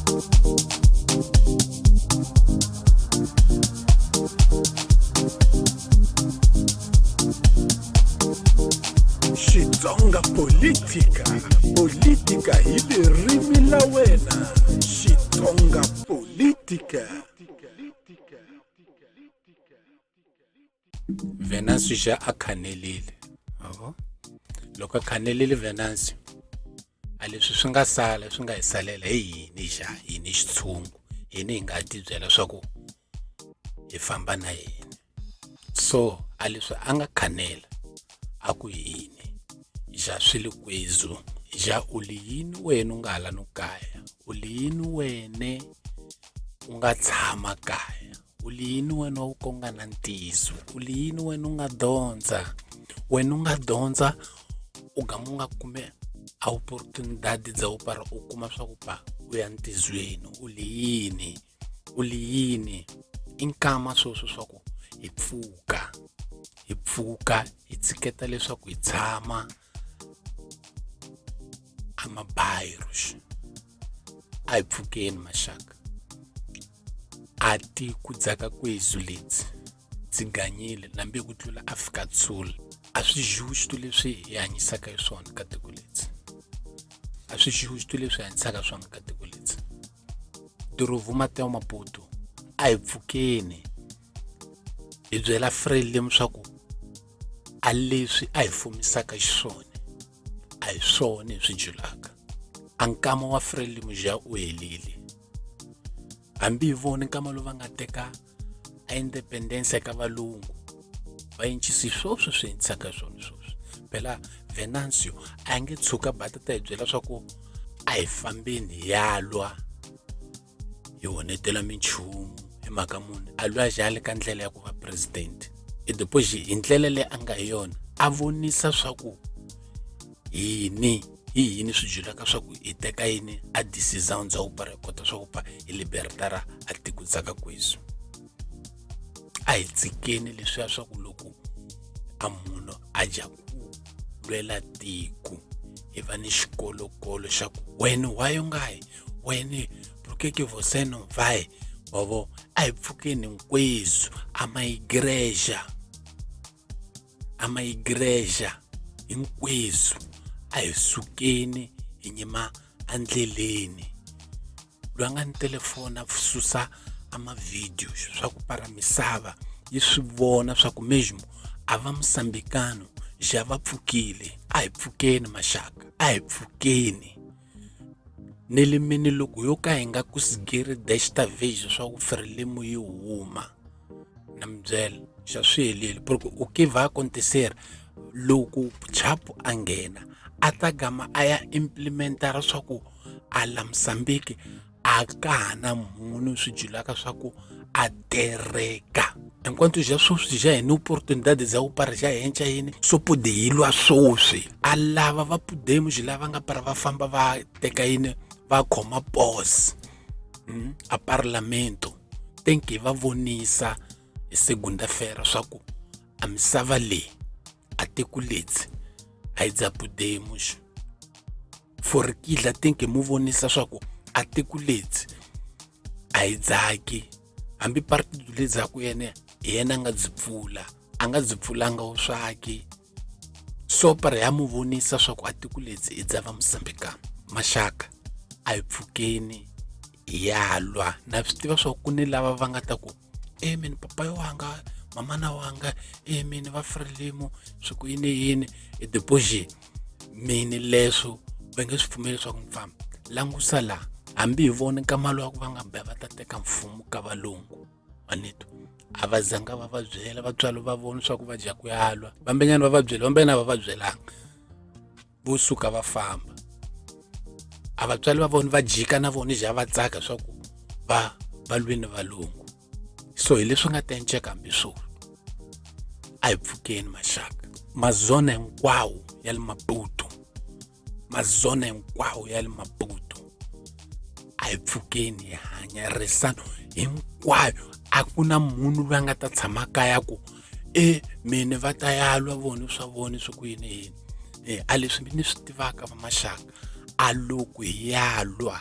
Xitsonga Politica, Politica hi ririmi la wena. Xitsonga Politica. Venancio xa a khanelile avo loko a khanelile Venancio a leswi swi nga sala swi nga hi salela hi yini xa yini xitshungu yini hi nga ti byela swa ku hi famba na yini so a leswi a nga khanela a ku yini ja swi le kwezu ja u li yini wena u nga hala no kaya u li yini wene u nga tshama kaya u li yini wena u ka u nga na ntiyiso u li yini wena u nga dyondza wena u nga dyondza u gama u nga kume a opportunidade dza u para u kuma swa ku pa u ya ntizweni u li yini u li yini i nkama sweswo swa ku hi pfuka hi pfuka hi tshiketa leswaku hi tshama a mabairros a hi pfukeni maxaka a ti ku dzaka kwezu ledzi ndzi ganyile nambi ku tlula Afrika Sul a swi justo leswi hi hanyisaka hi swona ka tiko ledzi a swi justo leswi hi hanyisaka swona ka tiko ledzi Dirovu Mateo Maputo a hi pfukeni hi byela Frelimo swa ku a leswi a hi fumisaka xiswona a hi swona hi swi julaka a nkama wa Frelimo ja u helile hambi hi vona nkama lowu va nga teka a independence ka valungu va encisi swoswi swi endlisaka swona swoswi phela Venancio a nge tshuka bata ta hi byela swa ku a hi fambeni hi ya lwa hi honetela minchumu hi mhaka munhu a lwa jali ka ndlela ya ku va president i depois hi ndlela leyi a nga hi yona a vonisa swa ku yini hi yini swi julaka swa ku hi teka yini a decision bya ku para kota swa ku pa hi libertara a tiko dzaka kwesu a hi tshikeni leswiya swa ku loko a munhu a dya ku lwela tiko hi va ni xikolokolo xa ku wena why u nga yi wena por que que você não vai wavo a hi pfukeni hinkwezu a maigreja a maigreja hinkwezu a hi sukeni hi nyima endleleni loyi a nga ni telefoni a susa a mavhidiyo swa ku para misava yi swi vona swa ku mesmo a va musambikano ja va pfukile a hi pfukeni maxaka a hi pfukeni ni le mini loko yo ka hi nga kusigeri desta vez swa ku frelimo yi huma na mi byela xa swi heleli porque o que vai acontecer loko chapu a nghena a ta gama a ya implementara swa ku a la Mozambique a ka ha na munhu swi julaka swa ku a tereka enquanto já sweswi já hi ni oportunidade dza ku para já henca yini so pude yi lwa sweswi a lava va pudemu xi lava nga para va famba va teka yini va khoma pos a parlamento think hi va vonisa hi segunda-feira swa ku a misava leyi a tiko ledzi a yi dza pudemu xo for kidla think hi mu vonisa swa ku a tiko ledzi a yi dzaki hambi partido leyi dzaku yena hi yena a nga byi pfula a nga byi pfulanga wu swaki so para ya mu vonisa swa ku a tiko ledzi i dza va Mozambique maxaka a hi pfukeni hi ya lwa na swi tiva swa ku ni lava va nga ta ku e mini papa wanga mamana wanga e mini va Frelimo swi ku yini yini i deposit mini leswo va nge swi pfumeli leswaku ni famba langusa laha hambi hi vona nkama lowa ku va nga ba va ta teka mfumo ka valungu manito a va zanga va va byela vatswari va vona swa ku va dya ku ya lwa vambenyana va va byela vambenyana va va byelanga vo suka va famba a vatswari va vona va jika na vona ja va tsaka swa ku va va lwini valungu so hi leswi nga ta enceka hambi swona a hi pfukeni maxaka mazona hinkwawo ya le Maputo mazona hinkwawo ya le Maputo a hi pfukeni hi hanya risano hinkwayo a ku na munhu loyi a nga ta tshama kaya ku e mina va ta ya lwa vona swa vona swi ku yini yini e a leswi ni swi tivaka va maxaka a loko hi ya lwa.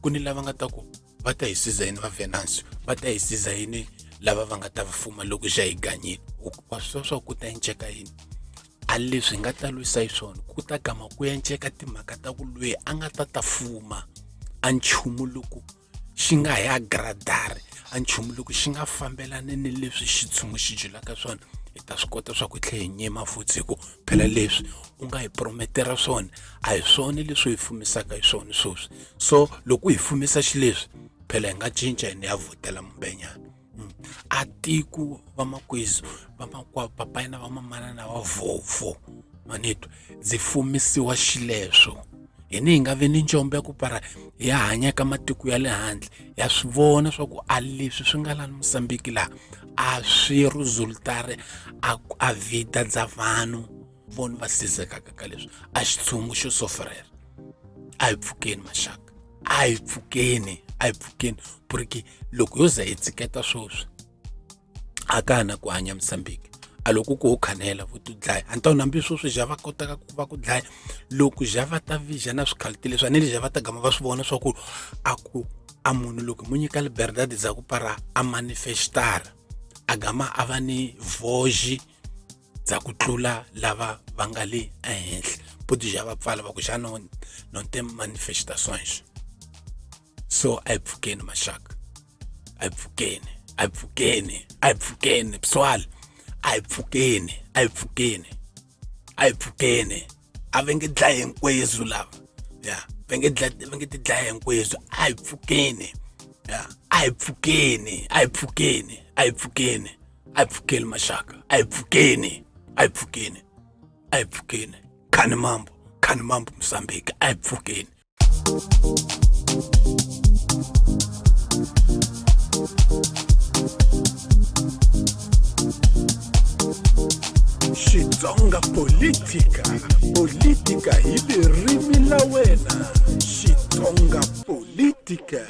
Ku ni lava nga ta ku va ta hi siza yini va Venancio, va ta hi siza yini lava va nga ta fuma loko xa hi ganyile. Wa swi tiva swa ku ta enceka yini? A leswi hi nga ta lwisa hi swona ku ta gama ku enceka timhaka ta ku loyi a nga ta ta fuma a nchumu loko xi nga hi agradari a nchumu loko xi nga fambelani ni leswi xitshungu xi byelaka swona hi ta swi kota swa ku tlhe hi nyima futhi hi ku phela leswi u nga hi prometera swona a hi swona leswi hi fumisaka hi swona sweswi so loko u hi fumisa xileswi phela hi nga cinca hi ni ya vhotela mumbenyana a tiko vamakwezu vamakwavo papaya na vamamana na vavhovho manitwa ndzi fumisiwa xileswo hina hi nga vi ni njombo ya ku para hi ya hanya ka matiko ya le handle ya swi vona swa ku a leswi swi nga lani Mozambique laha a swi resultare a a vida dza vanhu vona va sizekaka ka leswi a xitshungu xo sofrera a hi pfukeni maxaka a hi pfukeni a hi pfukeni porque loko yo za hi tshiketa sweswi a ka ha na ku hanya Mozambique a loko ku ho khanela vo ti dlaya a ni ta hambi sweswi ja va kotaka ku va ku dlaya loko ja va ta vija na swikhaliti leswi a ni ja va ta gama va swi vona swa ku a ku a munhu loko mu nyika liberdade dza ku para a manifestara a gama a va ni voji dza ku tlula lava va nga le ehenhla poti ja va pfala va ku xa no no tem manifestações so a hi pfukeni maxaka a hi pfukeni a hi pfukeni a hi pfukeni pessoal a hi pfukeni a hi pfukeni a hi pfukeni a va nge dlayi hinkwenu lava ya va nge dlayi va nge ti dlaya hinkwenu a hi pfukeni ya a hi pfukeni a hi pfukeni a hi pfukeni a hi pfukeni maxaka a hi pfukeni a hi pfukeni a hi pfukeni khani mambo khani mambo Mozambique a hi pfukeni. Xitsonga Politika Politika hi ririmi la wena Xitsonga Politika.